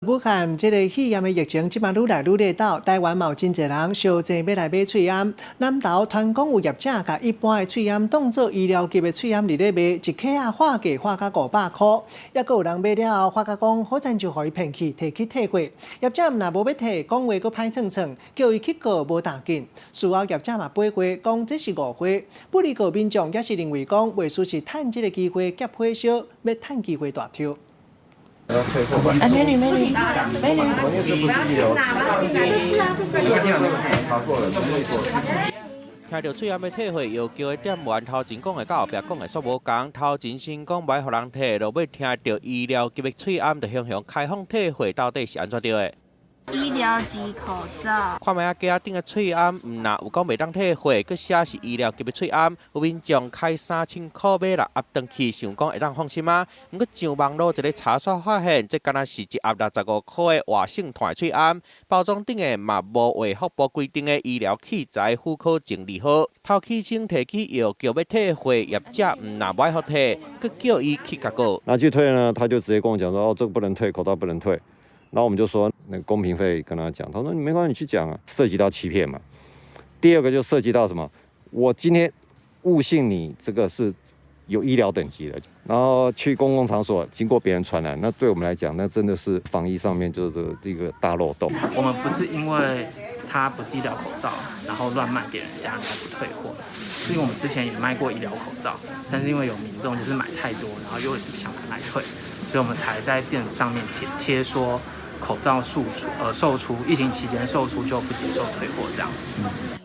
武漢這个肺炎的疫情，這擺愈來愈熱鬥，台灣嘛有真濟人相爭欲來買喙罨。南投傳講有業者共一般的喙罨當做醫療級的喙罨佇咧賣，一克仔喊價喊甲500箍，猶閣有人買了後發覺講好讚就予伊騙去，提去退貨。業者毋但無欲退，講話閣歹創創，叫伊去告無當緊。事後業者嘛回話講這是誤會，不過民眾也是認為講袂輸是趁這个機會夾火燒，欲趁機會大抽。哎，美女，美女，美女，這是啊，這是。聽著喙罨欲退貨，藥局的店員頭前講的佮後壁講的煞無仝。頭前先講無愛予人退，落尾聽著醫療級的喙罨就雄雄開放退貨，到底是按怎著的？醫療級口罩。看覓仔架頂的喙罨，毋但有講袂當退貨，閣寫是醫療級的喙罨，有民眾開3000箍買六盒轉去，想講會當放心嗎？毋過上網路一个查煞發現，這敢若是一盒65箍的活性炭喙罨，包裝頂的嘛無衛福部規定的醫療器材許可證字號。頭起先提去藥局欲退貨，業者毋但無愛予退，閣叫伊去共告。那去退呢，他就直接跟我講說：哦，這個不能退，口罩不能退。然後我們就說，那個公平會跟他講，他說你沒關係，你去講啊，涉及到欺騙嘛。第二個就涉及到什麼？我今天誤信你這個是有醫療等級的，然後去公共場所經過別人傳染，那對我們來講，那真的是防疫上面就是一個大漏洞。我們不是因為它不是醫療口罩，然後亂賣給人家，然後不退貨，是因為我們之前也賣過醫療口罩，但是因為有民眾就是買太多，然後又想拿來退，所以我們才在店上面貼貼說，口罩售出，售出，疫情期間售出就不接受退貨這樣子。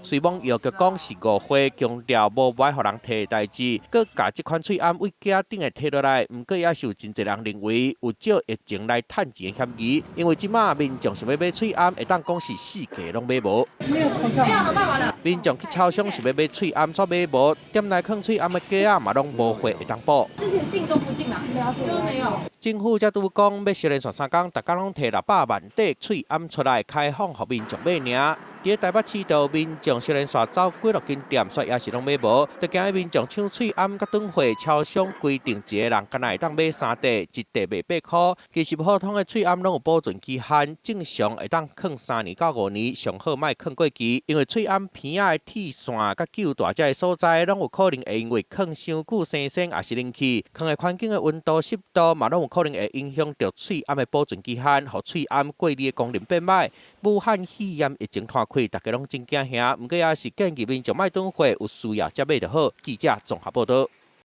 雖罔藥局講是誤會，強調無愛予人退的代誌，閣共這款喙罨對架頂的提落來，毋過也是有真濟人認為有借疫情來趁錢的嫌疑，因為這馬民眾想欲買喙罨，會當講是四界攏買無。民眾去超商想欲買喙罨，煞買無，店內囥喙罨的架仔嘛攏無貨會當補。之前訂都不進來，都沒有。政府才拄講欲連續3工，逐工攏提600萬塊喙罨出來開放予民眾買爾。佇台北市道民眾小連續走幾落間店，煞也是攏買無。就驚民眾搶喙罨佮囤貨，超商規定一个人干焦會當買三塊，一塊賣8箍。其實普通的喙罨攏有保存期限，正常會當囥3年到5年，上好莫囥過期。因為喙罨鼻仔的鐵線佮臼大這个所在，攏有可能會因為囥傷久生鉎，抑是冷氣，囥的環境的溫度、濕度嘛攏有可能會影響著喙罨的保存期限，予喙罨過濾的功能變歹。武漢肺炎疫情湠開，大家攏真驚嚇，毋過也是建議民眾莫囤貨，有需要才買就好。記者綜合報導。